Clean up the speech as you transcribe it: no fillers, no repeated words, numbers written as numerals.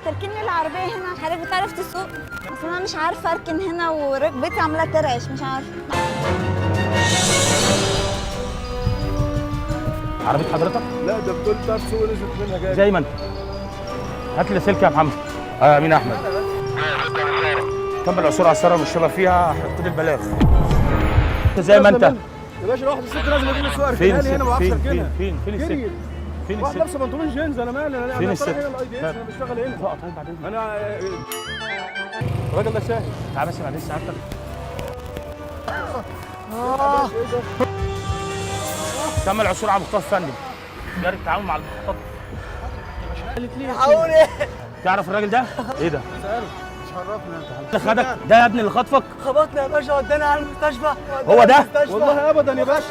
تركني العربية هنا. حضرتك بتعرف تسوق؟ بس انا مش عارفه اركن هنا وركبتي عماله ترعش، مش عارفه. عربية حضرتك؟ لا ده بتقول بتعرف تسوق، نزلت منها جاي. زي ما انت. هات لي سلك يا محمد. مين احمد؟ تم العثور على السيارة المشتبه فيها، حط لي البلاغ. انت زي ما انت. يا باشا واحدة ست لازم اجيب السوق، فين اركنها لي هنا، ما بعرفش فين اركنها. فين فين الست؟ جري. فين واحد الست؟ لابسه بنطلون جينز، انا مالي؟ انا فين انا الست؟ طالع هنا ال IDS، انا بشتغل هنا. لا طيب بعدين. انا الراجل ده شاهد. تعال بس معلش سعادتك. تم العثور على مختار فندم. جاري التعامل مع المخطط. تعرف الراجل ده؟ ايه ده؟ مش عرفنا. اللي خدك ده يا ابني اللي خطفك؟ خبطنا يا باشا، ودانا على المستشفى. هو ده؟ والله ابدا يا باشا.